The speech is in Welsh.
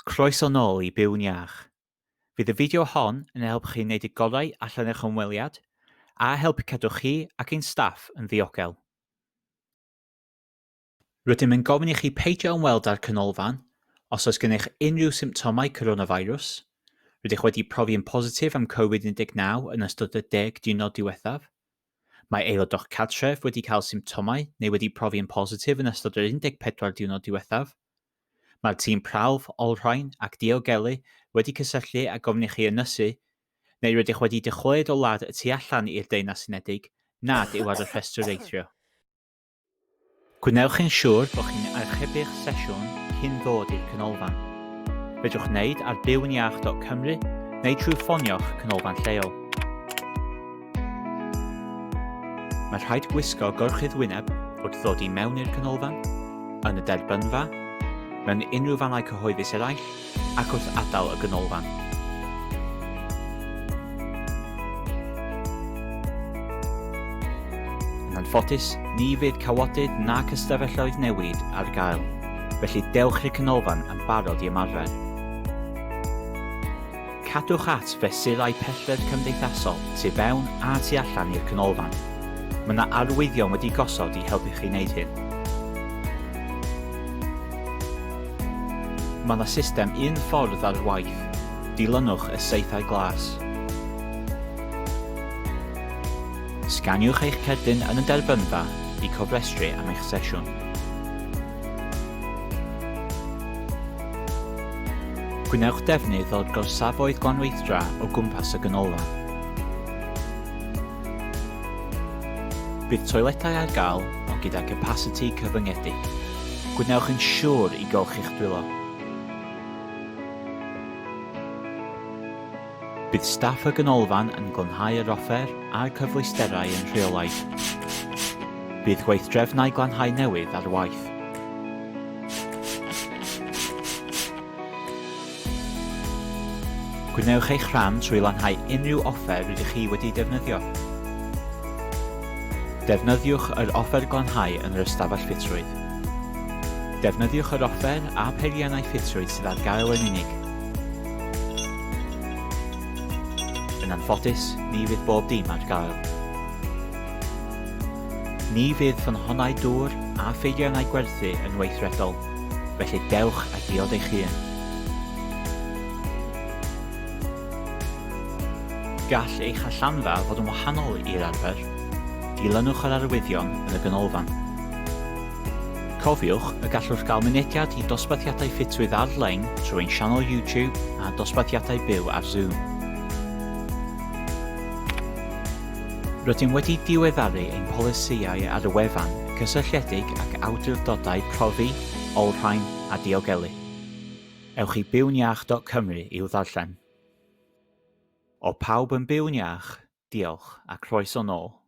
Croeso nôl i Byw'n Iach. Fydd y fideo hon yn helpu chi wneud y gorau allan eich ymweliad a helpu cadw chi ac ein staff yn ddiogel. Rydym yn gofyn i chi peidio ymweld â'r canolfan os oes gennych unrhyw symptomau coronavirus, rydych wedi profi yn positif am Covid-19 yn ystod y deg diwrnod diwethaf, mae aelod o'ch cartref wedi cael symptomau neu wedi profi yn positif yn ystod yr 14 diwrnod diwethaf, Mae'r tîm prawf, olrhain ac diogelu wedi cysylltu a gofyn i chi ynysu, neu rydych wedi dychwelyd o wlad y tu allan i'r Deyrnas Unedig nad yw ar y rhestr eithrio. Gwnewch yn siŵr bod chi'n archebu'ch sesiwn cyn ddod i'r canolfan. Fedrwch wneud ar byw'nyach.cymru neu trwy ffonio'ch canolfan lleol. Mae rhaid gwisgo gorchudd wyneb wrth ddod i mewn i'r canolfan, yn y derbynfa, mewn unrhyw fannau cyhoeddus eraill ac wrth adael y ganolfan. Yn anffodus, ni fydd cawodydd nac ystafelloedd newid ar gael, felly dewch i'r canolfan yn barod i ymarfer. Cadwch at fesurau pellter cymdeithasol tu fewn a tu allan i'r canolfan. Mae 'na arwyddion wedi gosod i helpu chi wneud hyn. Mae 'na system un ffordd ar waith, dilynwch y saethau glas. Sganiwch eich cerdyn yn y derbynfa i cofrestru am eich sesiwn. Gwnewch defnydd o'r gorsafoedd glanweithdra o gwmpas y ganolfan. Bydd toiledau ar gael ond gyda capasiti cyfyngedig. Gwnewch yn siŵr i golchi'ch dwylo. Bydd staff y ganolfan yn glanhau yr offer a'r cyfleusterau yn rheolaidd. Bydd gweithdrefnau glanhau newydd ar waith. Gwnewch eich rhan trwy lanhau unrhyw offer rydych chi wedi defnyddio. Defnyddiwch yr offer glanhau yn yr ystafell ffitrwydd. Defnyddiwch yr offer a pheiriannau ffitrwydd sydd ar gael yn unig. Yn anffodus, ni fydd bob dim ar gael. Ni fydd ffynhonnau dŵr a pheiriannau gwerthu yn weithredol, felly dewch â diod eich hun. Gall eich allanfa fod yn wahanol i'r arfer. Dilynwch yr arwyddion yn y ganolfan. Cofiwch y gallwch gael mynediad i dosbarthiadau ffitrwydd ar-lein trwy ein sianel YouTube a dosbarthiadau byw ar Zoom. Rydym wedi diweddaru ein polisïau ar y wefan cysylltiedig ag awdurdodau profi, olrhain a diogelu. Ewch i byw'nyach.cymru i'w ddarllen. O pawb yn Byw'n Iach, diolch a croeso nôl.